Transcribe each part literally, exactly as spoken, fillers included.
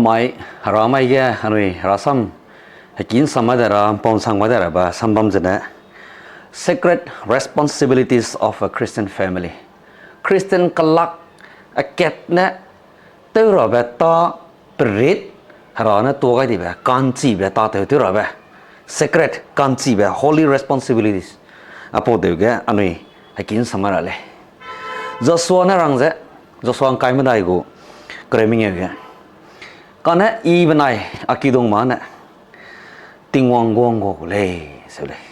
Mai, hera mai ge anui rasam, hekin sam mai de ra, mpau sang mai de ra ba sambam zene, sacred responsibilities of a Christian family. Christian kelak akat ne tew rabe tâ perit, hera ne tuâ gai dibe, ka'nchibe tâtew tew rabe. Sacred, ka'nchibe, holy responsibilities. Aipau deu ge anui hekin sam mai ra lei. Joshua ne rang ze, Joshua ngkai medai gu kereu mengeu ge, kane I benai a kidung ma ne Tingwang guang gua gu lei, seu lei.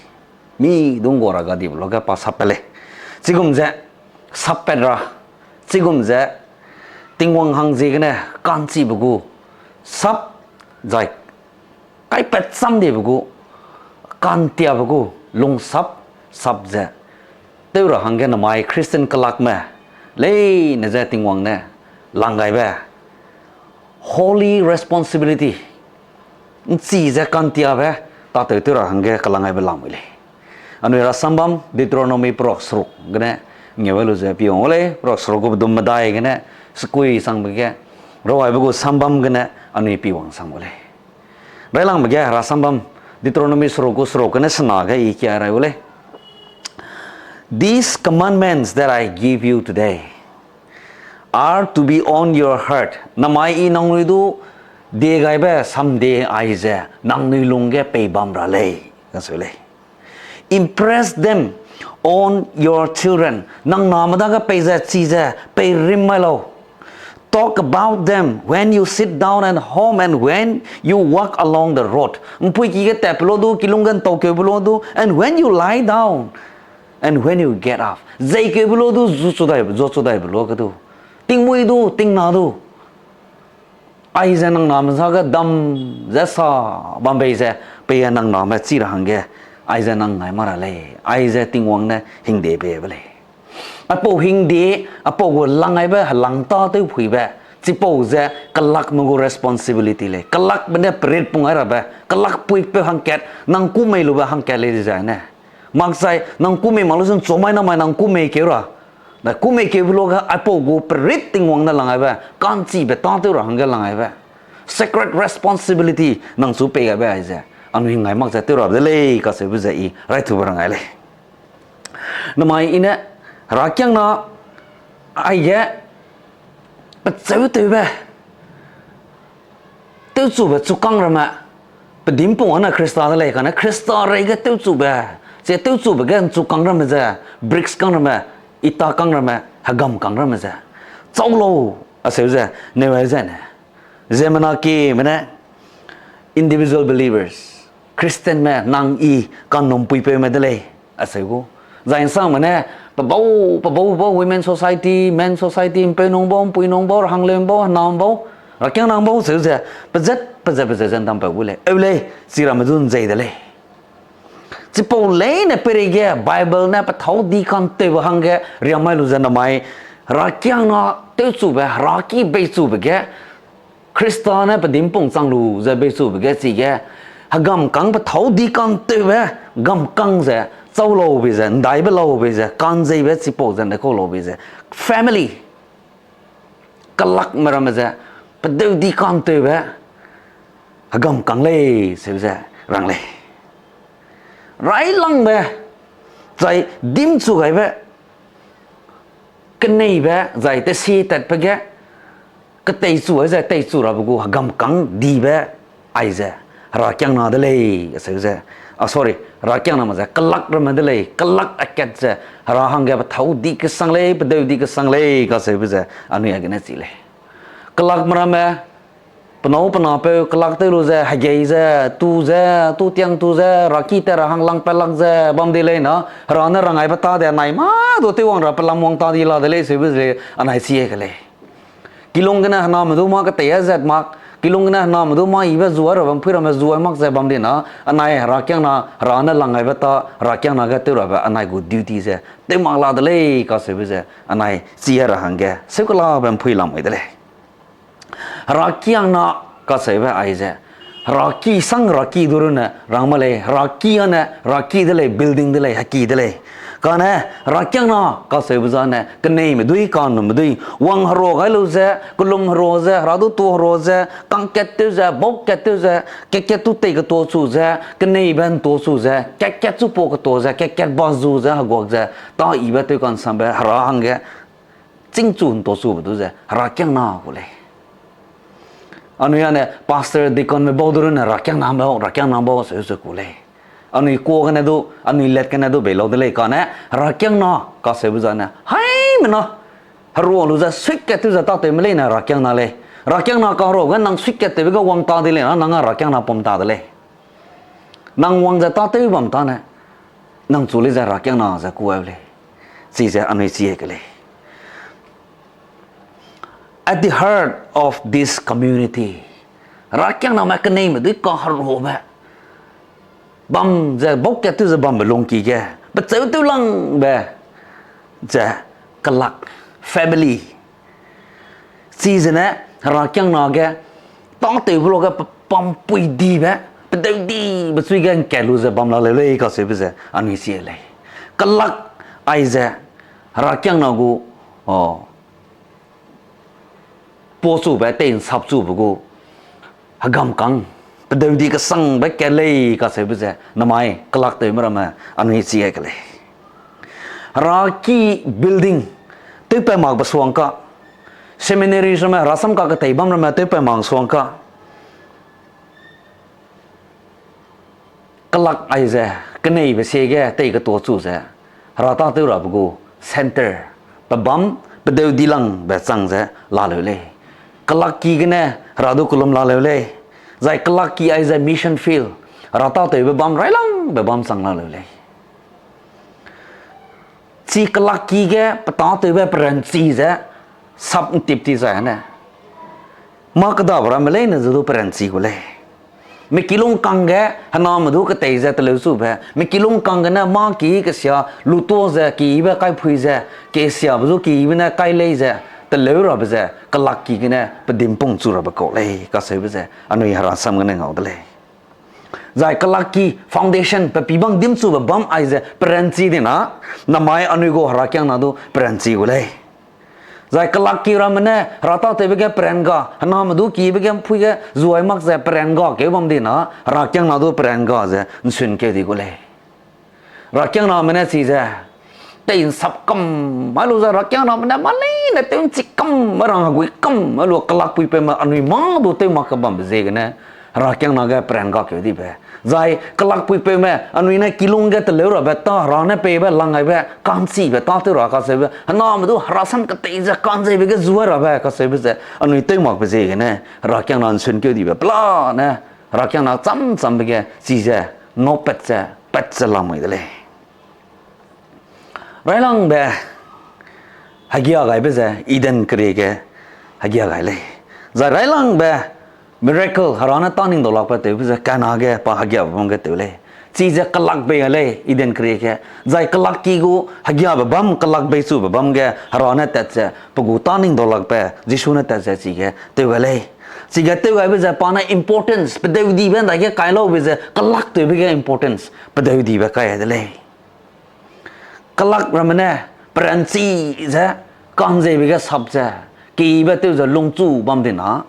Mi dung gua ra gadibe luage pa sappat lei. Chigum ze sappat ra, chigum ze Tingwang hang ziegene ka'nchibe gu sap, zai kaipat cham dibe gu, ka'ntiabe gu lungsap, sap ze tew ra hangge namai Christian kelakme leine je Tingwang ne lang gaibe holy responsibility, ’nchi ze ka'ntiabe tâtew tew ra hangge kelang gaibe lamui lei. Anui rasambam Deuteronomy perok seruk gene ngeu lu ze pi wang gu lei, perok seruk gu pedum medai gene sekui sangbe ge, rau gaibe gu sambam gene anui pi wang sang gu lei. Railangbe ge rasambam Deuteronomy seruk gu seruk gene sena ge I kia rai gu lei. These commandments that I give you today are to be on your heart. Namai I nangnui du die gaibe samde aize nangnui lung ge pei bam ra lei, kaseu lei. Impress them on your children. Nang name dage peize chize peirim mai lau. Talk about them when you sit down at home and when you walk along the road. ’Mpuiki ge tatpe lu du, kilung ge ’ntaukeube lu du, and when you lie down, and when you get up. Zeikeube lu du, zu chu dai, zu chu daibe lu ge du, tingmui du, tingna du, aize nang name dage dam ze sa bam bei ze, pei nang name chi ra hangge, aize nang ngai mak ra lei, aize Tingwang ne hingde peibe lei. Aipau hingde, aipau gu lang gaibe helang tâtew phuibe, chipau ze kelakme gu responsibility lei. Kelakbe ne perit pung gai rabe, kelakpuipeu hangkat, nang kûmei lube hangkat lei dezai ne. Makchai nang kûmei mak lu zun chomai namai nang kûmei keu ra. Na kûmei keube luage aipau gu perit Tingwang ne lang gaibe, ka'nchibe tâtew ra hangge lang gaibe, sacred responsibility nang chu pei gaibe aize, anui ngai mak ze tew rabe de lei kaseube ze I raitube rang gai lei. Namai I ne herakiangna aige pecheutewbe tewchube chukâng ramme, pedîmpung âne Khrista de lei, kane Khrista reige tewchube, chi tewchube ge ’nchukâng ramme ze, bricks kâng ramme, ita kâng ramme, hegam kâng ramme ze chau lau, aseu ze, neu ai zene, ziemmena kieme ne individual believers, Christianme nang I kanumpuipeume de lei, aseu gu. Zai ’nsangme ne, pebau, pebau, pebau women society, men society, ’mpeunung bau, ’mpuinung bau, rahangleu bau, henam bau, rakiangnang bau seu ze, pezat, pezat, pezat ze ’ndampeu gu lei. Eu lei, chi ramme du ’nzei de lei. Chipau leine peireige Bible ne pethâu di kantewbe hangge riam mai lu ze namai, herakiangna tewchube, heraki beichube ge, Khrista ne pedîmpung chang lu ze beichube ge chige, hegam kâng pethâu di kantewbe, gam kâng ze, chau lau bei ze, ’ndaibe lau bei ze, ka'nzeibe chipau ze, ’ndaikau lau bei ze, family, kelakme ramme ze, pedeu di kantewbe, hegam kâng lei, seu ze, rang lei. Railangbe, zai dimchu gaibe, keneibe, zai tesie tatbe ge, keteichu ai zai teichu rabe gu hegam kâng dibe aize, herakiangna de lei, aseu ze, ah, sorry, herakiangna mak ze, kelak ramme de lei, kelak akat ze, hera hangge pethâu di kesang lei, pedeu di kesang lei, kaseube ze, anui aigene chi lei. Kelakme ramme, penâu penapeu kelak tew lu ze, hegei ze, tu ze, tu tiang tu ze, raki tat ra hang lang pat lak ze, bam di lei na, hera ne rang aibe tâ de anai mâ du tewwang ra pelam wang tâ di la de lei, seube ze, anai chi e ke lei. Kilung gene hename du mâ ketei a zat mak, kilung gene hename du mâ yibe zuai rabe ’mpui ramme zuai mak ze bam di na, anai herakiangna, hera ne lang aibe tâ, herakiangna ge tew rabe anai gu duty ze, tew mak la de lei, kaseube ze, anai chi a ra hangge, seukelabe ’mpui lamui de lei. Herakiangna kaseube aize, heraki sang heraki du runne rang ma lei, heraki âne, heraki de lei, building de lei, heki de lei. Kane, herakiangna kaseube zane, keneime dui, ka'nnumme dui, wang hero gai lu ze, kelum hero ze, hera du tu hero ze, kangkat tew ze, baukat tew ze, kat-kat tu tei ketuâ chu ze, keneibe ’ntuâ chu ze, kat-kat chu pau ketuâ ze, kat-kat ba zu ze, heguak ze, tâ yibe tew ka'nsambe, hera hangge, chîngchu ’ntuâ chube du ze, herakiangna ku lei. Anui ane pastor, deaconme bau du runne herakiangna bau, herakiangna bau seu ze ku lei. Anui kuâ gene du, anui let gene du bei lau de lei kane, herakiangna kaseube zane, haimena, hero lu ze suikat tew ze tâtewme leine herakiangna lei. Herakiangna kahero ge nang suikat tewbe ge wang ta di lei na, nang a herakiangna pum ta de lei. Nang wang ze tâtew bam tâne, nang chu lei ze herakiangna ze kuâ lei. Chize anui chi ke lei. At the heart of this community, herakiangname keneime dui kaherobe bam ze, baukat tew ze bambe lungki ge, pecheu tew langbe ze kelak, family. Chizene herakiangna ge tâtewbe luage pe-, pampuidibe, pedeudibe chui ge ’ngkat lu ze bam la leu lei kacheube ze anui chi lei. Kelak aize herakiangna gu, o, puachube, tei'nsapchube gu hegamkang, pedeudi kesangbe kat lei kacheube ze namai kelaktewme ramme anui chi ke lei. Heraki building tewpat makbe suang ka, seminary ramme, herasam kaketei bam ramme tewpat mak suang ka, kelak aize keneibe siege tei ketuâ chu ze, hera tâtew rabe gu centre, pebâm, pedeu dilangbe chang ze la leu lei. Kelakki gene hera du kelum la leu lei. Zai kelakki aize mission field, hera tâtewbe bâm, railangbe bâm chang la leu lei. Chi kelakki ge petâtewbe peranchi ze sap ’ntip ti zai ne, mâ kedabe ramme leine ze du peranchi gu lei. Mikilungkang ge hename du ketei ze teleu chube, mikilungkang gene mâ ki kesia lutuâ ze, kibe kaiphui ze, kesiabe zu kibe ne kai lei ze, teleu rabe ze kelakki gene pedimpung chu rabe kau lei kacheube ze anui herasam gene ngau de lei. Zai kelakki foundation pe pibang dimchube bâm aize peranchi di na, namai anui gu herakiangna du peranchi gu lei. Zai kelakki ramme ne hera tâtewbe ge peran ga, hename du kibe ge ’mpui ge zuai mak ze peran ga keu bam di na, herakiangna du peran ga ze ’nsun keu di gu lei. Herakiangname ne chize tei'nsap kam mai lu ze, herakiangname ne mâ leine tew ’nchi kam, rang hegui kam mai lu kelakpuipeume anui mâ du tew mak kebambe ziegene, herakiangna ge peran ga keu dibe. Zai kelakpuipeume anui ne kilung ge teleu rabe tâ hera ne peibe lang gaibe ka'nchibe tâtew ra kacheube, hename du herasam ketei ze ka'nzeibe ge zuai rabe kacheube ze anui tew makbe ziegene, herakiangna ’nsun keu dibe pelane, herakiangna cham chambe ge chize nâu pat ze, pat ze lamui de lei. Railangbe hegia gaibe ze Eden kerie ge hegia gai lei. Zai railangbe miracle hera ne tâ ning dau lakbe tewbe ze Kana ge pa hegiabe bam ge tew lei. Chize kelak bei gai lei Eden kerie ge. Zai kelakki gu hegiabe bâm, kelak bei chube bâm ge hera ne tat ze pe gu tâ ning dau lakbe Jisu ne tat ze chige tew gai lei. Chige tew gaibe ze pa ne importance, pedeudibe ’ndaige kai laube ze kelaktewbe ge importance pedeudibe kai de lei. Kelak ramme ne peranchi ze, ka'nzeibe ge sap ze, kibe tew ze lungchu bam di na,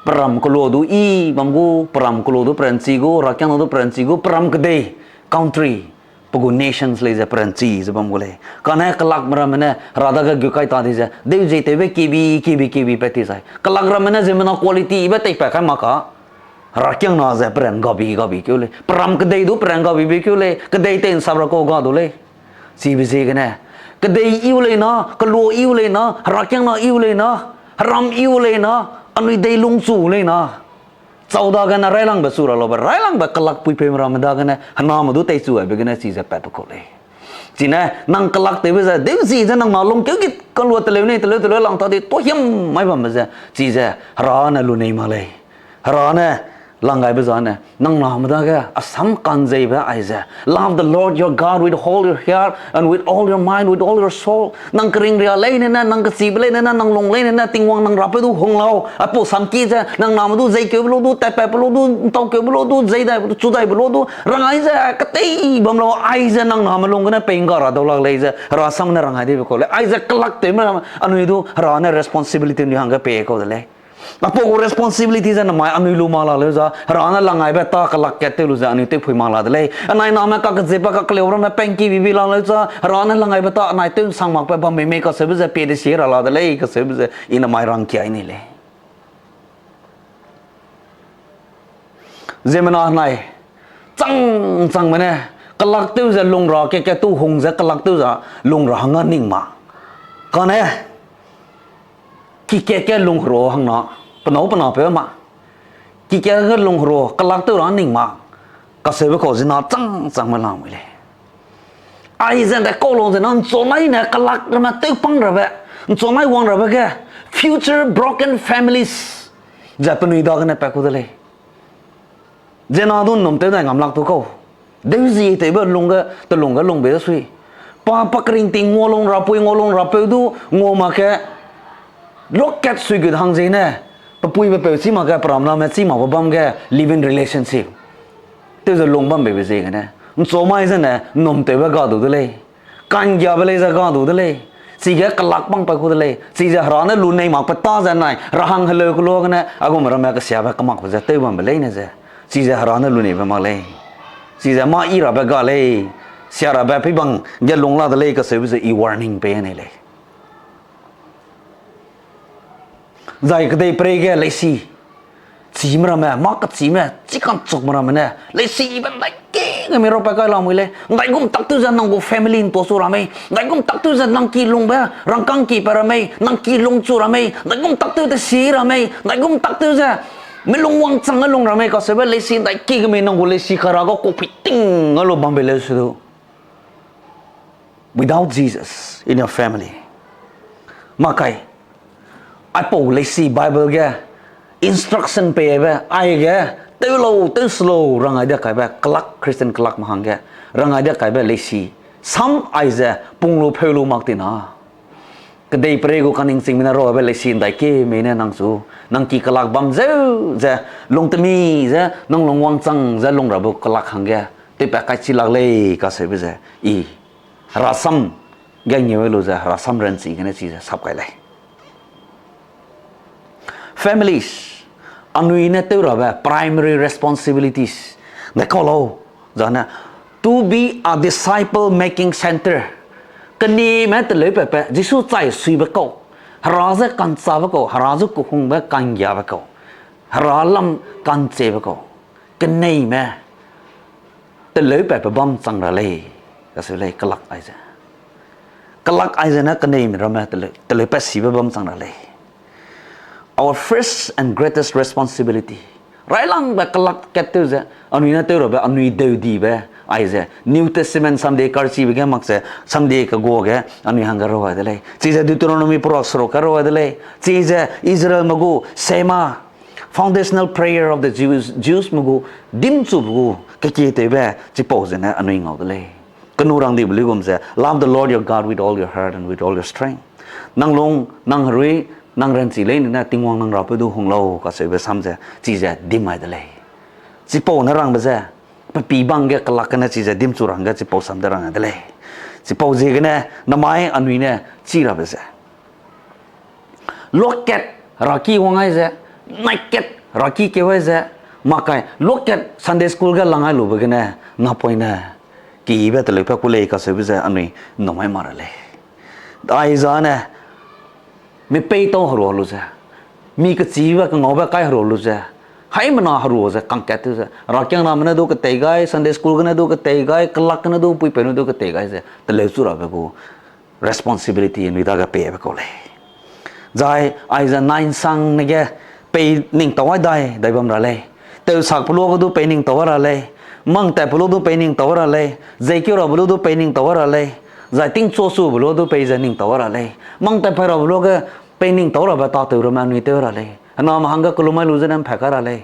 peram keloa du yi bam gu, peram keloa du peranchi gu, herakiangna du peranchi gu, peram kedei, country, pe gu nations lei ze peranchi ze bam gu lei. Kane kelakme ramme ne hera dage gu kai ta di ze, deu zie tewbe kibi, kibi, kibi pat ti zai, kelak ramme ne ziemmena qualitybe teipat kai mak ka, herakiangna ze peran gabi gabi keu lei. Peram kedei du peran gabi bi keu lei. Kedei tei'nsap ra kau ga du lei. Chibe ziegene, kedei iu lei na, keloa iu lei na, herakiangna iu lei na, heram iu lei na, anui dei lungchu lei na. Chau dagene railangbe chu ra laube, railangbe kelakpuipeume ramme dagene, hename du teichu aibe gene chize patbe kau lei. Chine, nang kelaktewbe ze, deu zie ze nang na lungkeu git kalua teleu nei, teleu teleu lang ta di, tuâ hiam mai bambe ze, chize, hera ne lunei mak lei. Hera ne Lang gaibe zane, nang name dage asam kanzeibe aize, love the Lord your God with all your heart and with all your mind, with all your soul. Nang keringria leine ne, nang kechibe leine ne, nang lung leine ne, Tingwang nang Rapeu du hung lau. Aipau samkie ze, nang name du zeikeube lu du, tatpatbe lu du, ntaukeube lu du, zeidai, chudaibe lu du, rang aize, ketei bam lau, aize nang name lung gene pei ngga ra dau lak lei ze, Hera sam ne rang ai dibe kau lei. Aize kelak tewme, anui du, Hera ne responsibility anui hangge pei kau de lei. Aipau gu responsibility ze namai anui lu mak la leu za, Hera ne lang aibe ta kelak kat tew lu ze anui tewphui mak la de lei. Anai name kakezepa kakeleu ramme pengki bibi la leu za, Hera ne lang aibe ta anai tew nsang makbe bam mei mei kaseube ze pie de si ra la de lei, kaseube ze i namai rangkia i ni lei. Ziemmena nai, chang changme ne, kelak tew ze lung ra, ke ke tu hung ze kelak tew ze lung ra hangge ning ma. Kane, ki ke ke lung ru hangna, penâu penapeu ma. Ki ke ke lung ru, kelak tew ra ning ma. Kaseube kau zina chang changme lamui lei. Aize de kau lung zena nchunai ne kelak ramme tewpang rabe, nchunai wang rabe ge, future broken families ze penui dagene pat ku de lei. Zena du nnum tew dai ngam lak tu kau. Deu zi tewbe lungge, telungge lungbe de sui. Pa, pa keringting ngua lung rapui ngua lung rapeu du ngua mak ke, luakat suigut hang ziene, pe puibe peu chî mak ge, pe ramname chî makbe bam ge, live in relationship tew ze lung bambe be ziegene, nchumai zene nnum tewbe ga du de lei. Ka'nggiabe lei ze ga du de lei. Chige kelak bang pat ku de lei. Chize Hera ne lu nei makbe ta ze nai, rahang heleu keluagene, aigum ramme kesiabe kemakbe ze tew bambe leine ze. Chize Hera ne lu neibe mak lei. Chize mâ yi rabe ga lei. Sia rabe pei bang ge lung la de lei kaseube ze i warning pei nei lei. Zai kedeiperei ge leisi chîme ramme, mâ kechîme, chî ka'nchukme ramme ne, leisibe ndaiki ge mi rapat kai lamui lei, ndaigum tak tew ze nang gu family ntua chu ra mei, ndaigum tak tew ze nang ki lungbe, rangkâng ki pat ra mei, nang ki lung chu ra mei, ndaigum tak tew tesi ra mei, ndaigum tak tew ze, mi lung wangchang ge lung ra mei kaseube leisi ndaiki ge mi nang gu leisi kara ga kupi ting a lu bambe leu se du. Without Jesus in your family. Makai, aipau leisi Bible ge instruction peibe, aige, tew lau, tew se lau, rang ai de kaibe, kelak Christian kelak mahang ge, rang ai de kaibe leisi, sam aize, pung lu pheu lu mak tina. Kedeiperei gu kaningchingme ne rabe leisi ndaiki mei ne nang chu, nang ki kelak bam zeu ze, lungtemi ze, nang lung wangchang ze, lung rabe kelak hangge, tewpat kai chi lak lei kaseube ze, i, Herasam ge ngeu lu ze, Herasam ranchi gene chize sap kai lei. Families, anui ne tew rabe primary responsibilities, de kau lau, zane, to be a disciple making center. Kenime teleupepe, Jisu chai suibe kau, Hera ze ka'nchâbe kau, Hera zu kehungbe ka'nggiabe kau, Hera lam ka'nchibe kau, keneime teleupepe bam chang ra lei, kaseu lei kelak aize. Kelak aize ne keneime ramme teleu, teleupat sibe bam chang ra lei. Our first and greatest responsibility. Railangbe kelak kat tew ze, anui ne tew rabe, anui deu dibe, aize. New Testament Sunday karchibe ge mak ze, Sunday kegua ge, anui hangge rau gai de lei. Chize Deuteronomy perak seruk ge rau gai de lei. Chize Israelme gu, Shema, foundational prayer of the Jews, Jewsme gu, dimchube gu, kekie tewbe, chipau zene anui ngau de lei. Kenu rangdibe luigum ze, love the Lord your God with all your heart and with all your strength. Nang lung, nang herui, nang ranchi leine ne Tingwang nang Rapeu du hung lau kaseube sam ze, chize dim mai de lei. Chipau ne rangbe ze, pe pî bang ge kelak gene chize dimchu rangge chipau sam de rang de lei. Chipau ziegene, namai anui ne chi rabe ze, luakat raki wang ai ze, naikat raki keu ai ze, makai luakat Sunday school ge lang ai lube gene, napoine, kibe teleupat ku lei kaseube ze anui nnum mai ma ra lei. Aizane, mi peitau herua lu ze, mi kechibe kengaube kai herua lu ze, haimena herua ze kangkat tew ze, rakiangname ne du ketei gai, Sunday school gene du ketei gai, kelak gene du, puipeu ne du ketei gai ze teleu chu rabe gu responsibility anui dage peibe kau lei. Zai aize nai'nsangne ge pei ningtau ai dai, dai bam ra lei. Tewsak pe luage du pei ningtau ai ra lei. Mang tat pe lu du pei ningtau ai ra lei. Zeikeu rabe lu du pei ningtau ai ra lei. Zai tingchuachube lu du pei ze ningtau ai ra lei. Mang tat pai rabe luage pei ningtau rabe tatew ramme anui tew ra lei. Hename hangge kelum mai lu zene mphat kai ra lei.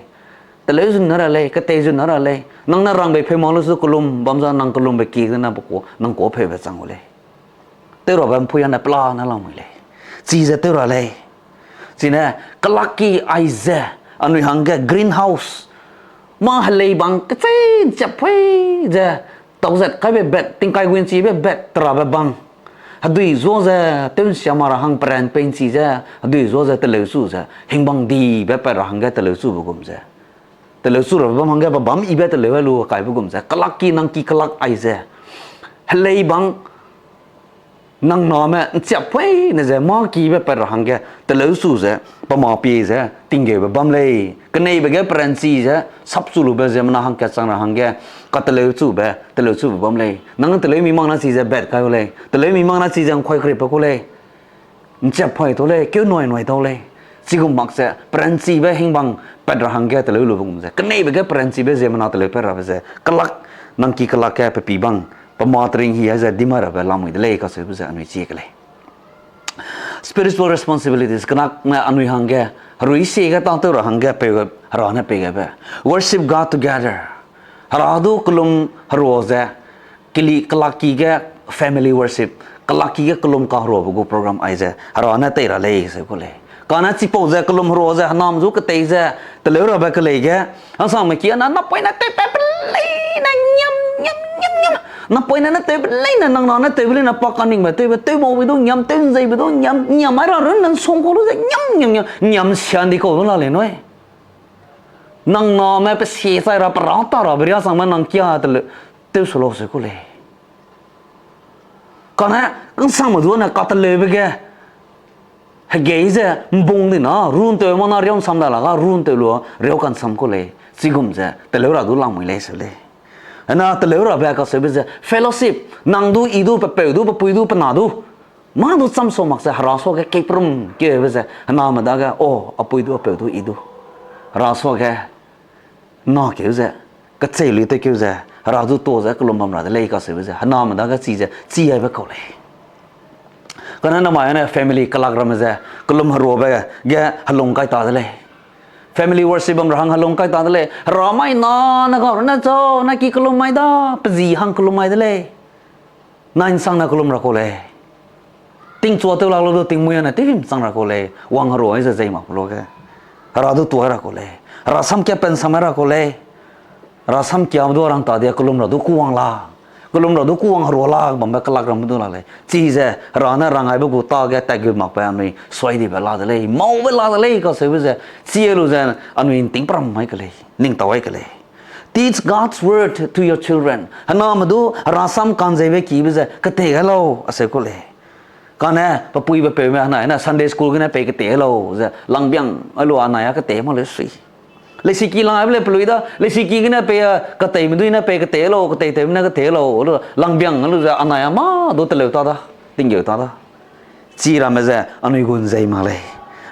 teleu zun na ra lei, ketei zun na ra lei. Nang ne rang bei pheu mak lu su kelum bam za nang kelumbe ki gene pe ku, nang ku pheube chang gu lei. Tew rabe ’mpui ane pela ne lamui lei. Chize tew ra lei. Chine, kelak ki aize, anui hangge greenhouse. Mâ helei bang kechei ’nchiap pui ze, tau zat kaibe bet, tingkai gui ’nchibe bet, terabe bang. Hedui zua ze, tew ’nsia ma ra hang peran pei ’nchi ze, hedui zua ze teleu chu ze, hingbang dibe pat ra hangge teleu chube gum ze. Teleu chu rabe bam hangge pe bam yibe teleu lu kaibe gum ze, kelak ki nang ki kelak aize. Helei bang nang name ’nchiap pui ne ze mâ kibe pat ra hangge teleu chu ze, pe mâ pie ze, tinggeube bam lei. Keneibe ge peranchi ze, sap chu lube ziemmena hangkat chang ra hangge, kateleu chube, teleu chube bam lei. Nang teleu mi mak na chi ze bet kai gu lei. Teleu mi mak na chi ze ’ngkuai keripe ku lei. ’Nchiap pui tau lei, keu nui nui tau lei. Chigum mak ze, peranchibe hingbang pat ra hangge teleu lube gum ze. Keneibe ge peranchibe ziemmena teleu pat rabe ze. Kelak, nang ki kelak ge pe pi bang, pe mâ tering hi ze, dima rabe lamui de lei kacheube ze, anui chie ke lei. Spiritual responsibilities, kenakme anui hangge, herui sie ge tâtew ra hangge, peu, Hera ne pei gebe. Worship God together. Hera du kelum herua ze, keli kelak ki ge family worship, kelak ki ge kelum kaheruabe gu program aize, Hera ne tei ra lei se ku lei. Kane chipau ze kelum herua ze, henam zu ketei ze, teleu rabe kelei ge, hangsangme ki ane, napoine tewpat pe leine ngiam, ngiam, ngiam, ngiam. Napoine ne tewbe leine, nang na ne tewbe leine, pa kaningbe tewbe, tew mau be du ngiam, tew ’nzeibe du ngiam, ngiam ai ra run nan song kau lu ze, ngiam, ngiam, ngiam, ngiam sian di kau du la lei nui. Nang name pe sie chai ra, pe ra ta rabe riâ sangme nang kia teleu, tew su lau se ku lei. Kane, kangsangme du ne kateleube ge, hegei ze, ’mbung di na, run tew ma na riau ’nsam da la ga, run tew lu, riau kansam ku lei, chigum ze, teleu ra du lamui lei se lei. Ena teleu rabe kacheube ze, fellowship, nang du, i du, pe peu du, pe pui du, pe na du. Mâ du cham sa mak ze, Hera suage keiprum keube ze, hename dage, o, a pui du, a peu du, i du. Hera suage, na keu ze, kechei lui tewkeu ze, Hera du tuâ ze kelum bam ra de lei kacheube ze, hename dage chi ze, chi aibe kau lei. Kane namai ane family kelak ramme ze, kelum heruabe ge helung kai ta de lei. Family worship bam ra hang helung kai ta de lei. Hera mai na, ne ga rune chau, na ki kelum mai da, pe zi hang kelum mai de lei. Nai ’nsang ne kelum ra kau lei. Tingchua tew lak lu du tingmui ane tewhim chang ra kau lei. Wang herua ai ze zei mak pe luage. Hera du tuâ ra kau lei. Hera sam kia pen sam ra kau lei. Hera sam kiabe du rang ta dia kelum ra du kuwang la. Kelum ra du kuwang herua la bambe kelak ramme du la lei. Chize Hera ne rang aibe gu tage tat gu makbe anui suai dibe la de lei. Maube la de lei kacheube ze. Chi lu ze anui ’nting peram mai ke lei. Ning tau ai ke lei. Teach God's word to your children. Hename du Hera sam ka'nzeibe kibe ze ketei gai lau, aseu ku lei. Kane, pe pui pe peume henai ne Sunday school gene pei ketei lau ze, langbiang a lu anai a ketei mak leu sui. Leisiki lang aibe le pelui da, leisiki gene pei a keteime dui ne pei ketei lau, keteitewme ne ketei lau, lu langbiang a lu ze anai a mâ du teleu ta da, tinggeu ta da. Chi ramme ze anui gu ’nzei mak lei.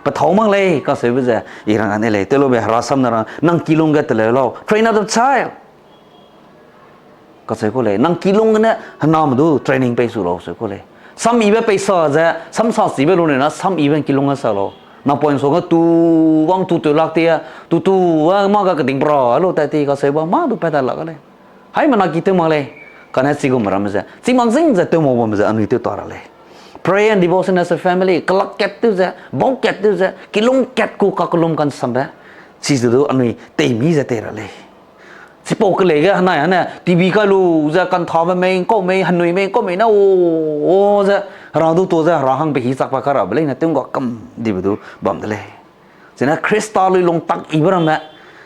Pe thâu mak lei, kaseube ze, i rang ane lei. Telube Hera sam ne rang, nang kilung ge teleu lau. Train up the child. Kaseu ku lei, nang kilung gene hename du training pei su lau seu ku lei. Sam yibe peisa ze, sam sa chibe lu ne na, sam yibe kilung ge sa lau. Napoine suage tu, wang tu tew lak ti, tu tu, a mâ ga keding pra, lu tat ti, kaseu ba, mâ du pat ta lak lei. Haimena ki tew mak lei, kane chigum ramme ze, chi mak zing ze tew mau bamme ze anui tew ta ra lei. Pray and devotion as a family, kelak kat tew ze, bau kat tew ze, kilung kat ku kakellum kansambe, chize du anui teimi ze tei ra lei. Chipau kelei ge henai ane, TV kai lu ze kanthabe mei, ’ngkau mei, henui mei, ’ngkau mei ne, o, o, ze, Hera du tuâ ze, Hera hang pehî chakpa kai rabe leine, tew ’ngga kam dibe du bam de lei. Zene Khrista lui lung tak yibe ramme,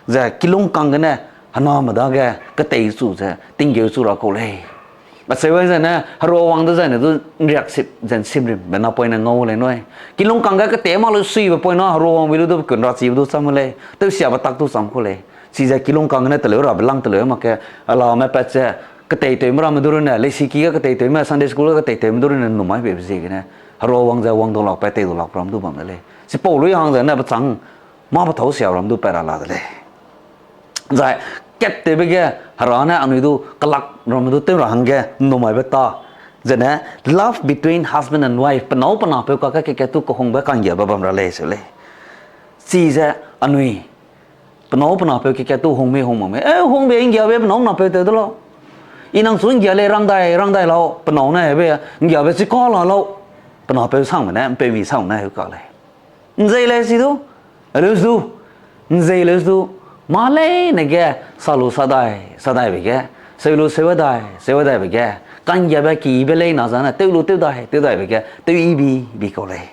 ze kilung kang gene, hename dage, ketei chu ze, tinggeu chu ra kau lei. Acheu zene, Hera wang dezaine du ’nriaksip ze ’nsimrimbe napoine ngau lei nui. Kilung kang ge ketei mak lu suibe poina, Hera wang bi lu du pe kun ra chibe du cham lei. Tewsiabe tak du cham ku lei. Chize kilung kang gene teleu rabe lang teleu mak ge, alame pat ze, keteitewme ramme du runne, leisiki ge keteitewme, Sunday school ge keteitewme du runne, ’nnum mai beibe ziegene, Hera wang ze wang dau lakbe, tei dau lakbe ram du bam de lei. Chipau lui hang zene pechâng, mâ pethâu sia ram du pat ra la de lei. Zai, kat tewbe ge, Hera ne anui du kelak ramme du tew ra hangge ’nnum maibe ta. Zene, love between husband and wife, penâu penapeu kakge ke kat tu kehungbe ka'nggiabe bam ra lei seu lei. Chize anui Pe nâu pe napeu ke kat tu hung mei hung mak mei. Eh, hungbe ’nggiabe pe nâu napeu tew de lau. I nang chu ’nggia lei rang dai, rang dai lau, pe nâu ne hebe, ’nggiabe chi ka la lau. Pe napeu sangme ne, ’mpeumi sangme ne heu ka lei. ’Nzei lei si du, leu du, ’nzei leu du, mâ leine ge, sa lu sa dai, sa daibe ge, seu lu seu dai, seu daibe ge, ka'nggiabe kibe leina zane, tew lu tew dai, tew daibe ge, tew i bi, bi kau lei.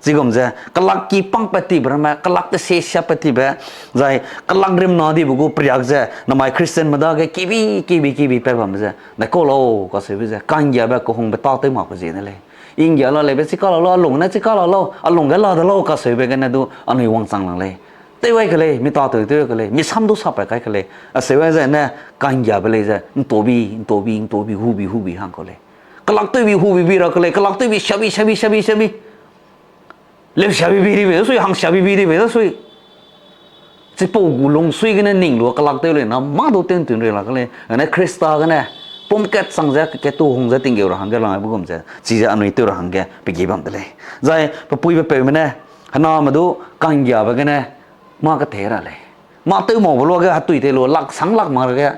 Chigum ze, kelak ki pangpat tibe ramme, kelak tesie siapat tibe, zai kelak rimna dibe gu priak ze, namai Christianme dage kibi, kibi, kibi pat bambe ze, ne kau lau, kaseube ze, ka'nggiabe kehungbe tâtew makbe ziene lei. I ’nggia la leibe chi ka la lau, a lung ne chi ka la lau, a lung ge la de lau, kaseube gene du anui wangchang lang lei. Tew ai ke lei, mi tâtew tew ke lei, mi sam du sapat kai ke lei, aseu ai ze ne, ka'nggiabe lei ze, ’ntobi, ’ntobi, ’ntobi, hubi, hubi hang kau lei. Kelak tewbi hubi bi ra ke lei, kelak tewbi siabi, siabi, siabi, siabi. Leu siabi bi dibe da sui, hang siabi bi dibe da sui. Chipau gu lungsui gene ning lu kelak tew lei na, mâ du tew ’ntun rei la ke lei, ane Khrista gene, pumkat chang ze, kat tu hung ze tinggeu ra hangge lang aibe gum ze, chize anui tew ra hangge, pe gi bam de lei. Zai, pe pui pe peume ne, hename du, ka'nggiabe gene, mâ ketei ra lei. Mâ tew maube luage hetui tei lu, lak sang lak mak ge,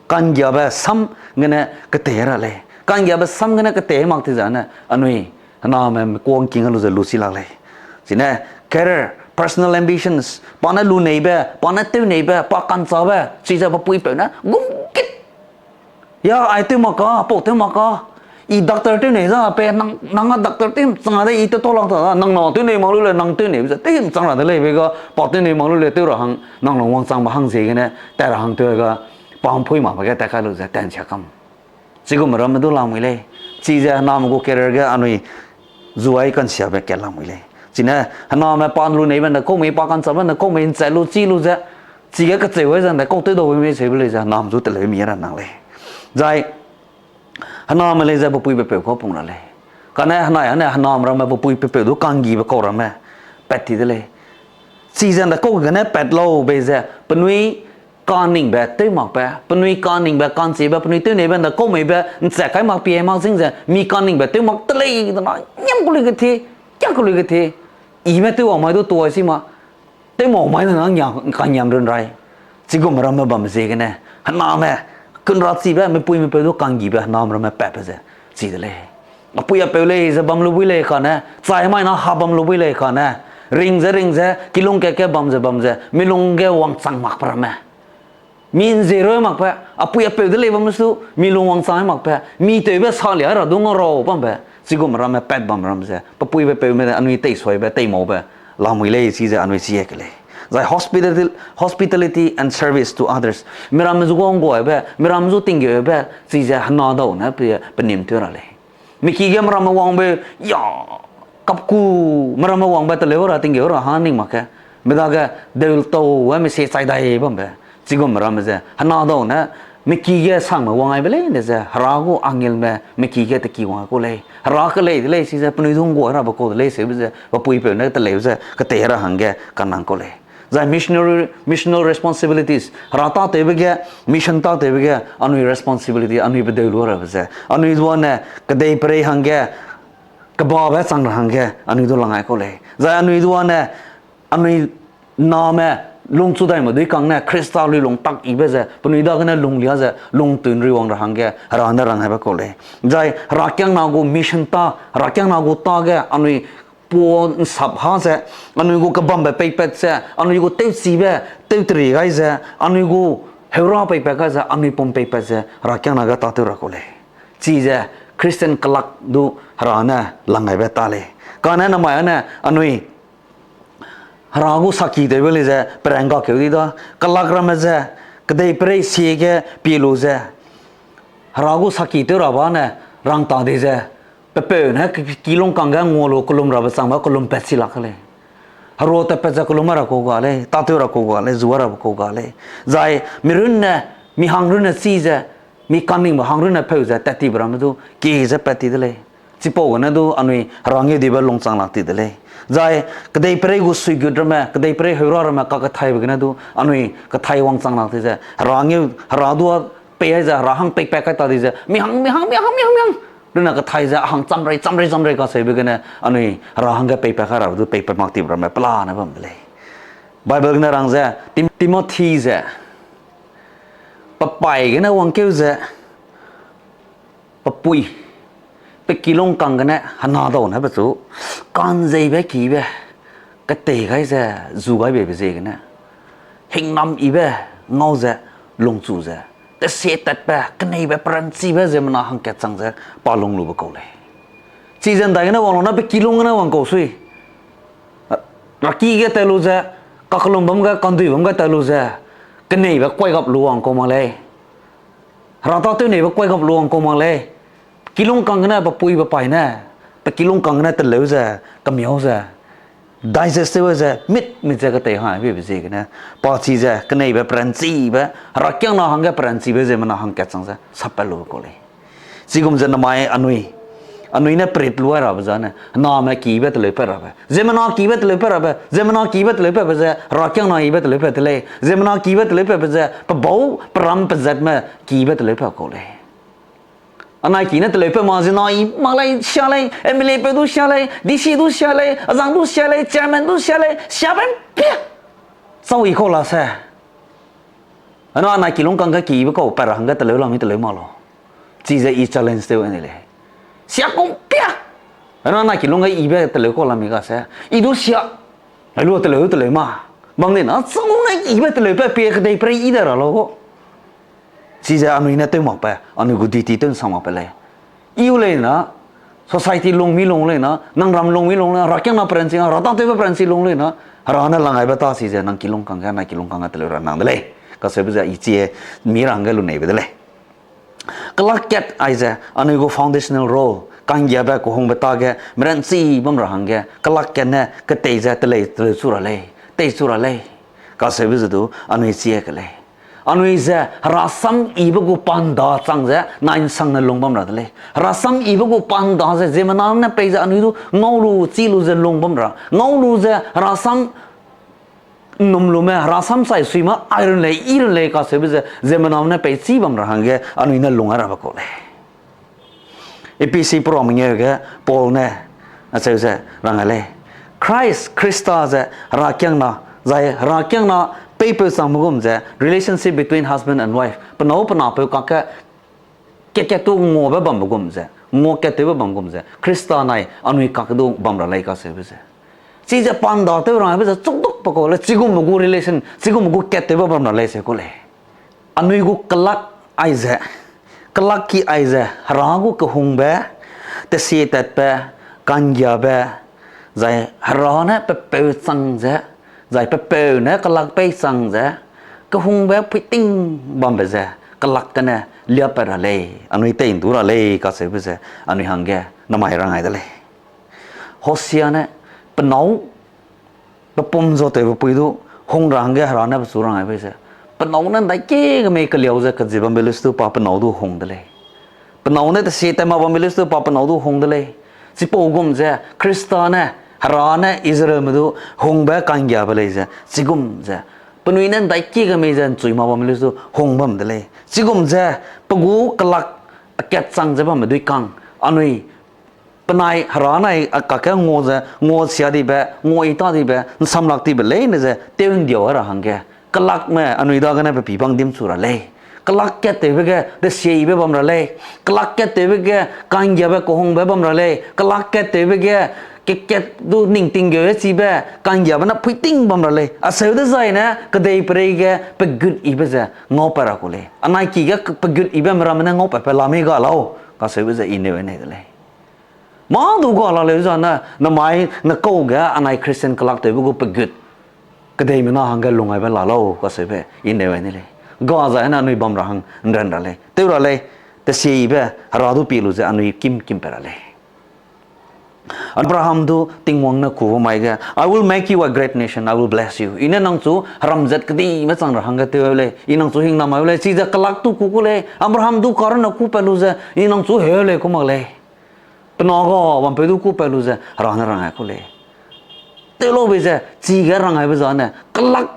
ka'nggiabe sam gene ketei ra lei. Ka'nggiabe sam gene ketei mak ti zane, anui, hename mekuang king a lu ze lu si lak lei. Chine, career, personal ambitions, pa ne lu neibe, pa ne tew neibe, pa ka'nchabe, chize pe pui peu ne, gum kit. Ya, ai tew mak ka, pau tew mak ka. I doctor tew nei za, pe nang, nang a doctor tew chang de, i tew tau lak ta, nang na tew nei mak lu le, nang tew neibe ze, tew chang ra de lei, be ga, pa tew nei mak lu le, tew ra hang, nang lung wangchangbe hang ziegene, tat ra hang tew ga, pa ’mpui makbe ge tat kai lu ze, tan sia kam. Chigum ramme du lamui lei. Chize hename gu career ge anui zuai ka'nsiabe kat lamui lei. Chine hename pa lu neibe ne kau mei pa ka'nchabe ne kau mei ’nchat lu chi lu ze. Chige kecheu ai ze ne kau tew dau mei seube lei ze hename zu teleu mi ra nang lei. Zai hename lei ze pe pui pe peu kau pung ra lei. Kane henai ane hename ramme pe pui pe peu du ka'nggibe kau ramme pat ti de lei. Chize ne kau gene pat lau bei ze penui kaningbe tew makbe, penui kaningbe ka'nchibe, penui tew neibe ne kau meibe ’nchat kai mak pie mak zing ze mi kaningbe tew mak te lei de na, niam ku lui ketie, kia ku lui ketie. Ime tew wang mai du tuai si ma. Tew mau mai ne na ’nggia ka'ngiam run rai. Chigum ramme bam ziegene, hename, kunrachibe, mipui mipeu du ka'nggibe hename ramme patbe ze, chi de lei. Apui apeu lei ze bam lu bui lei kane, chai mai na ha bam lu bui lei kane, ring ze ring ze, kilung kat ke bam ze bam ze, mi lung ge wangchang makbe ramme. Mi ’nzierui makbe, apui apeu de lei bam su, mi lung wangchang makbe, mi tewbe salia ra du ngarau bambe, chigum ramme pat bam ram ze, pe pui pe peume anui teisoibe, teimaube, lamui lei chize anui chi e ke lei. Zai hospitality, hospitality and service to others. Miramme zu guangguaibe, miramme zu tinggeube, chize hena dau ne pe, pe nim tew ra lei. Miki ge miramme wangbe, ya, kapku, miramme wangbe teleu ra tinggeu ra ha ning mak ke. Midage deultau e misi chai dai bambe. Chigum ramme ze, hena dau ne, miki ge sangme wang aibe leine ze, Hera gu angelme, miki ge teki wang kau lei. Hera kelei de lei, chize penui du nggua rabe kau de lei, seube ze, pe puipeu ne teleu ze, ketei ra hangge, kanang kau lei. Zai missionary, missional responsibilities, Hera tâtewbe ge, mission tâtewbe ge, anui responsibility, anui pedeu lu rabe ze, anui duane, kedeiperei hangge, kebabe chang ra hangge, anui du lang ai kau lei. Zai anui duane, anui name, lungchu daime dui kang ne, Khrista lui lung tak yibe ze, penui dagene lunglia ze, lungtun ri wang ra hangge, Hera ne rang aibe kau lei. Zai, herakiangna gu mission tâ, herakiangna gu tâ ge, anui pua ’nsap ha ze, anui gu kebambe peipat ze, anui gu tewchibe, tewteri gai ze, anui gu heura peipat gai ze, anui pum peipat ze, herakiangna ge tâtew ra kau lei. Chize, Christian kelak du Hera ne lang aibe tâ lei. Kane namai ane, anui, Hera gu saki tewbe lei ze, pereng kakeu di da, kelak ramme ze, kedeiperei sie ge pie lu ze, Hera gu saki tew ra ba ne, rang ta di ze, pepeu ne ki, kilung kangge ngua lu kelum rabe changbe kelum pat si lak lei. Herua tatpat ze kelum ra kau ga lei, tâtew ra kau ga lei, zua rabe kau ga lei. Zai, mi runne, mi hang runne chi ze, mi kaningbe hang runne pheu ze, tat tibe ramme du, ki ze pat ti de lei. Chipau gene du anui Hera ngeu dibe lungchang lak ti de lei. Zai, kedeiperei gu suigut ramme, kedeiperei heura ramme kakethaibe gene du, anui kethai wangchang lak ti ze, Hera ngeu, Hera dua pei ai ze, Hera hang peipat kai ta di ze, mi hang, mi hang, mi hang, mi hang, mi hang. Runne kethai ze, hang chamrei, chamrei, chamrei kaseube gene, anui Hera hangge peipat kai rabe du peipat mak tibe ramme pelane bam de lei. Bible gene rang ze, Tim-, Timothy ze, pe paî gene wangkeu ze, pe pui, pe kilûng kang gene hena dau ne pechu, ka'nzeibe kibe, ketei gai ze, zu gai beibe ziegene, hingnam yibe, ngau ze, lungchu ze, tesie tatbe, keneibe peranchibe ziemmena hangkat chang ze, pa lung lube kau lei. Chize ’ndaigene wang lu na pe kilûng gene wangkau sui. Raki ge tei lu ze, kakellum bam ge, kandui bam ge tei lu ze, keneibe kuaigap lu wangkau mak lei. Hera tâtew neibe kuaigap lu wangkau mak lei. Kilûng kang gene pe pui pe paî ne, pe kilûng kang gene teleu ze, kemiau ze, digest tew ze, mit mit ze ketei hang beibe ziegene, pa chize keneibe peranchibe, herakiangna hangge peranchibe ziemmena hangkat chang ze sappat lube kau lei. Chigum ze namai anui, anui ne perit luai rabe zane, name kibe teleupat rabe, ziemmena kibe teleupat rabe, ziemmena kibe teleupatbe ze herakiangna yibe teleupat de lei, ziemmena kibe teleupatbe ze pe bau, pe ram, pe zatme kibe teleupat kau lei. Anai ki ne teleupat ma ziemmena yi mak lei, sia lei, M L A peu du sia lei, D C du sia lei, azang du sia lei, chairman du sia lei, siabe ’mpia chau yi kau la se. Hena anai kilûng kang ge kibe kau pat ra hangge teleu la mi teleu mak lau. Chize i challenge tew ne lei. Sia kau ’mpia. Hena anai kilûng ge yibe teleu kau la mi ga se, i du sia. Ai lu teleu teleu ma. Bam di na, chau ne yibe teleupat pie kedei perei yi de ra lau gu. Chize anui ne tew makbe, anui gu duty tew ’nsa makbe lei. I u lei na, society lung mi lung lei na, nang ram lung mi lung lei na, herakiangna peranchi, hera tâtewbe peranchi lung lei na, hera ne lang aibe ta chize nang kilûng kang ge, nai kilûng kang ge teleu ra nang de lei. Kaseube ze i chie mi ra hangge luneibe de lei. Kelak kat aize, anui gu foundational role, ka'nggiabe kehungbe ta ge, meranchi bam ra hangge, kelak kat ne ketei ze telei teleu chu ra lei, tei chu ra lei. Kaseube ze du, anui chie ke lei. Anui ze herasam yibe gu pa ’nda chang ze nai ’nsangne lung bam ra de lei. Herasam yibe gu pa ’nda ze ziemmena ne pei ze anui du ngau lu, chî lu ze lung bam ra. Ngau lu ze herasam ’nnum lume, herasam chai suime, ai run lei, i run lei kaseube ze ziemmena ne peichî bam ra hangge anui ne lung ai rabe kau lei. Ephesi peram mengeu ge Paul ne acheu ze rang ai lei. Christ, Khrista ze herakiangna, zai herakiangna peipeu changbe gum ze relationship between husband and wife, penâu penapeu kakge kat kat tu nguabe bambe gum ze, ngua kattewbe bam gum ze, Khrista nai anui kakge du bam ra lei kaseube ze. Chize pa ’nda tew rang aibe ze chukdukbe kau lei, chigumbe gu relation, chigumbe gu kattewbe bam ra lei se kau lei. Anui gu kelak aize, kelak ki aize, hera gu kehungbe, tesie tatbe, ka'nggiabe, zai hera ne pepeu chang ze, zai pepeu ne kelak pei chang ze, kehungbe puiting bambe ze, kelak gene liapat ra lei, anui tei ’ndu ra lei kaseube ze, anui hangge namai rang ai de lei. Hosea ne penâu, pe pum zatewbe pui du hung ra hangge hera ne pechu rang aibe ze, penâu ne ’ndaiki ge mei keliau ze keji bambe lei stu pa penâu du hung de lei. Penâu ne tesie tat mak bambe lei stu pa penâu du hung de lei. Chipau gum ze Khrista ne, hera ne Israelme du hungbe ka'nggiabe lei ze, chigum ze penui ne ’ndaiki ge mei ze ’nchui mak bambe lei stu hung bam de lei. Chigum ze pe gu kelak akat chang ze bambe duikang, anui penai hera nai kakge ngua ze, ngua sia dibe, ngua i ta dibe, ’nsamlak dibe leine ze tew ’ndiau ra hangge, kelakme anui dagene pe pî bang dimchu ra lei. Kelak kattewbe ge tesiebe bam ra lei. Kelak kattewbe ge ka'nggiabe kehungbe bam ra lei. Kelak kattewbe ge kat kat du ning tinggeu chibe ka'nggiabe ne puiting bam ra lei. Acheu dezaine kedei perei ge pegut yibe ze ngaupat ra ku lei. Anai ki ge pegut yibe meramme ne ngaupat pe la mei ga lau, kaseube ze i neu nei de lei. Mâ du ga la leu zane, namai ne kau ge anai Christian kelaktewbe gu pegut, kedeime na hangge lung aibe la lau kaseube i neu nei lei. Ga zai ne anui bam ra hang ’nran ra lei. Tew ra lei, tesie yibe hera du pie lu ze anui kim kimpat ra lei. Abraham du Tingwang ne kube mai ge, I will make you a great nation, I will bless you. I ne nang chu heram zat kedime chang ra hangge tew lei, I nang chu hingnam mai lei, chize kelak tu ku ku lei, Abraham du karunne kupat lu ze, I nang chu heu lei ku mak lei. Pe na ga bampeu du kupat lu ze, hera ne rang ai ku lei. Tew laube ze, chige rang aibe zane, kelak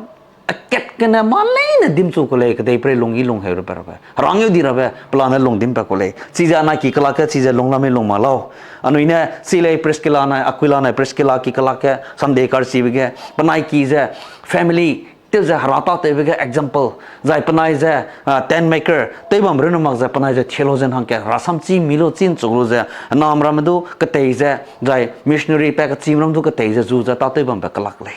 akat Kane mâ leine dimchu ku lei, kedeiperei lung i lung heu rabe rabe. Herangeu di rabe, pelane lung dim pa ku lei. Chize anai ki kelak ge, chize lung lamei lung ma lau. Anui ne, chi lei Priskila nai, Akwila nai, Priskila ki kelak ge, Sunday karchibe ge, penai ki ze, family, tew ze hera tâtewbe ge example, zai penai ze, ah, tent maker, tew bam rune mak ze penai ze theologian hangke, rasam chi mi lu chi nchuk lu ze, nam ramme du ketei ze, zai missionary pa kechim ram du ketei ze, zu ze tâtew bambe kelak lei.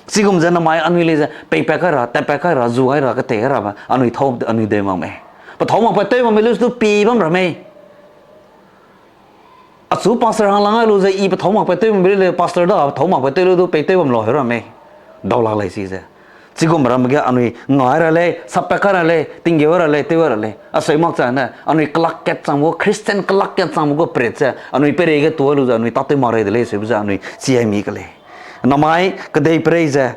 Chigum ze namai anui lei ze, peipat kai ra, tatpat kai ra, zu kai ra, ketei kai ra, anui thau, anui deu mak mei. Pe thau mak pa tew bambe lu du pi bam ra mei. Achu pastor hang lang ai lu ze i pe thau mak pa tew bambe le, pastor da pe thau mak pa tew lu du pei tew bam lau heu ra mei. Dau lak lei si ze. Chigum ram ge anui ngai ra lei, sappat kai ra lei, tinggeu ra lei, tew ra lei. Asei mak chane, anui kelak kat chang gu, Christian kelak kat chang gu pret ze, anui peirei ge tua lu ze, anui tâtew mak rei de lei, seube ze anui chi ai mi ke lei. Namai kedeiperei ze,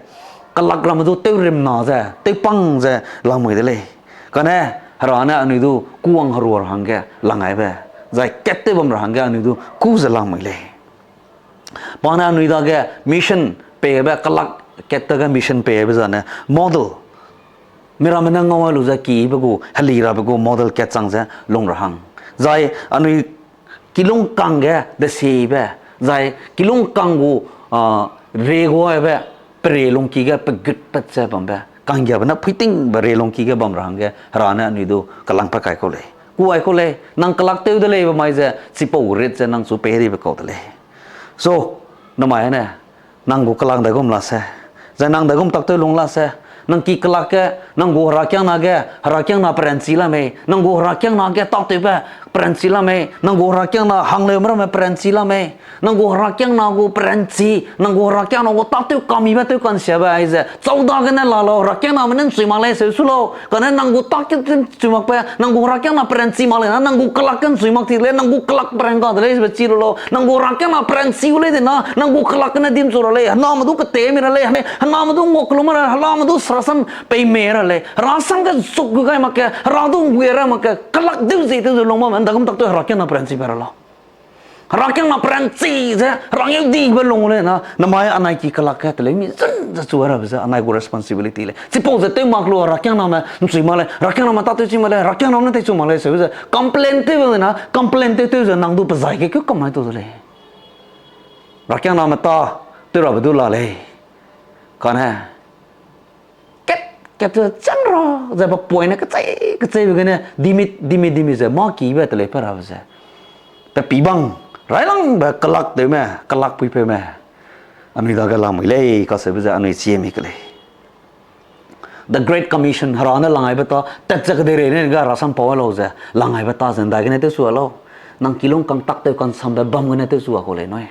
kelak ramme du tew rimna ze, tew pang ze, lang mui de lei. Kane, hera ne anui du kuwang herua ra hangge lang aibe, zai kat tew bam ra hangge anui du ku ze lang mui lei. Pa ne anui dage mission peibe, kelak kat dage mission peibe zane model. Miramme ne ngau ai lu ze kibe gu, heli rabe gu model kat chang ze lung ra hang. Zai anui kilungkang ge desiebe, zai kilungkang gu, ah, reguaibe, pere lungki ge pegutpat ze bambe, kanggiabe ne phuitingbe re lungki ge bam ra hangge, hera ne anui du kelangpat kai kau lei. Ku ai kau lei, nang kelak tew de lei be mai ze, chipau rit ze nang chu pei dibe kau de lei. So, namai ne, nang gu kelak daigum la se, zai nang daigum tak tew lung la se, nang ki kelak ge, nang gu herakiangna ge, herakiangna peranchi la mei, nang gu herakiangna ge tâtewbe peranchi la mei, nang gu herakiangna hangleume ramme peranchi la mei, nang gu herakiangna gu peranchi, nang gu herakiangna gu tâtew kamibe tew kansiabe aize, chau dagene la lau, herakiangname ne nchui mak lei seu su lau, kane nang gu tâtew nchui makbe, nang gu herakiangna peranchi mak lei na, nang gu kelak ge nchui mak ti de lei, nang gu kelak peran ga de lei, sebe chi lu lau, nang gu herakiangna peranchi gu lei de na, nang gu kelak gene dimchu ra lei, hename du ketei mi ra lei, hena, hename du ngua kelum ra, hename du srasam pei mei ra lei, herasam ge zuk gu gai mak ge, hera du ngui ra mak ge, kelak deu zi tew ze lung bamme, ndagum tak tew herakiangna peranchi pe ra lau. Herakiangna peranchi ze, herangeu dibe lung lei na, namai anai ki kelak ge teleu mi zun ze chu rabe ze, anai gu responsibility lei. Chipau ze tew mak lu, herakiangname nchui mak lei, herakiangname tâtew chi mak lei, herakiangname ne tei chu mak lei, seu ze, complain tew bam de na, complain tew tew ze, nang du pe zai ge keu kamai tu de lei. Herakiangname tâ, tew rabe du la lei. Kane, kat, kat ze chang ra, ze pe point ne kechei, kecheibe gene, dimi, dimi, dimi ze, mâ kibe teleu pe rabe ze. Pe pibang, railangbe kelak tewme, kelak puipeume. Anui dage lamui lei, kaseube ze anui chie mi ke lei. The Great Commission, hera ne lang aibe tâ, tat ze kedeirei ne ga rasam pau lau ze, lang aibe tâ ze ndai gene tew sua lau. Nang kilungkang tak tew kansambe bam gene tew sua kau lei nui.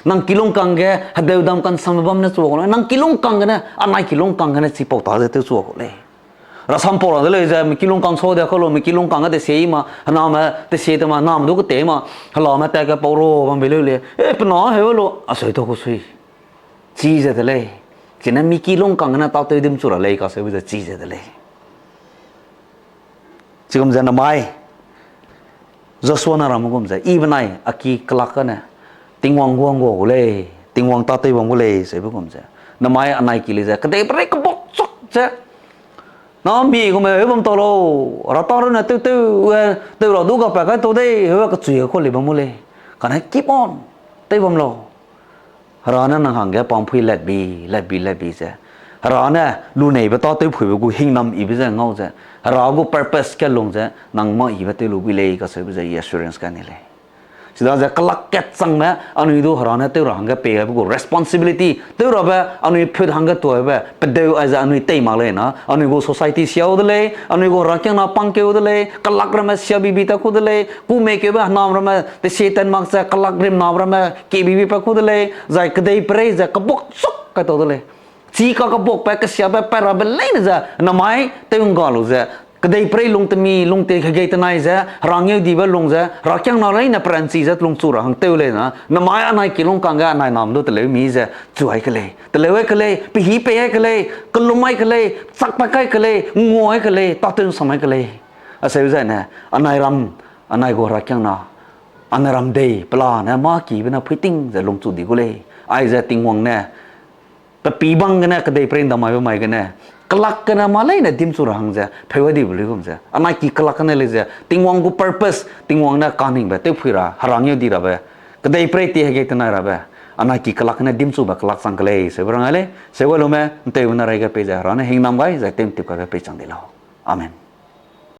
Nang kilungkang ge hedeu dam kansambe bam ne sua kau lei. Nang kilungkang gene, anai kilungkang gene chipau tâ ze tew sua kau lei. Rasam pau ra de lei ze, mi kilungkang sau de kau lu, mi kilungkang ge de siei ma, hename de siei te ma, nam du ketei ma, helame tat ge pau ro bam be leu lei. E, pe na heu lu, asui tau ku sui. Chi ze de lei. Chine mi kilungkang gene tâtew dimchu ra lei, kaseube ze chi ze de lei. Chigum ze namai, Joshua ne ramme gum ze, i benai, a ki kelak gene, Tingwang guang gua gu lei, Tingwang tâtew bam gu lei, seube gum ze. Namai anai ki lei ze, kedeiperei kebak chak ze. Na mi gume heu bam tau lau, rata rune tew tew, eh, tew ra du ga pa kai tau dei, heu kechui kau lei bam gu lei. Kane keep on, tew bam lau. Hera ne nang hangge pampui letbi, letbi, letbi ze. Hera ne luneibe tâtew phuibe gu hingnam ibe ze ngau ze. Hera gu purpose kelung ze, nang mâ ibe tew lu bui lei kaseube ze i assurance ka ni lei. Chidaze kelak kat changme, anui du hera ne tew ra hangge pei aibe gu responsibility, tew rabe anui phut hangge tuaibe, pedeu aize anui tei mak lei na, anui gu society siau de lei, anui gu herakiangna pangkeu de lei, kelak ramme sia bibi ta ku de lei, ku mei keube henam ramme, te Satan mak ze kelak rimna ramme, ke bibi pa ku de lei, zai kedeiperei ze kebak chak kai tau de lei. Chi ka kebakbe, kesiabe, pa rabe leine ze, namai tew ngga lu ze, kedeiperei lung temi, lung te hegei tenai ze, herangeu dibe lung ze, herakiangna leine peranchi ze lungchu ra hang tew lei na, namai anai kilungkang ge anai nam du teleu mi ze, chu ai ke lei, teleu ai ke lei, pehî pei ai ke lei, kelum ai ke lei, chak pa kai ke lei, ngua ai ke lei, tâtew nsam ai ke lei. Aseu zene, anai ram, anai gu herakiangna, anai ram dei, pelane mâ kibe ne phuiting ze lungchu di gu lei. Aize Tingwang ne, pe pibang gene, kedeiperei ndamaibe mai gene, kelak gene mâ leine dimchu ra hang ze, pheu di be luigum ze. Anai ki kelak gene lei ze, Tingwang gu purpose, Tingwang ne kaningbe, tewphui ra, herang yeu di rabe. Kedei prei ti hege tenai rabe. Anai ki kelak gene dimchube kelak chang kelei, seube rang ai lei, seube lume, nteu ne reige pei ze, herane hingnam gai, ze tem tip kaibe pei chang di lau. Amen.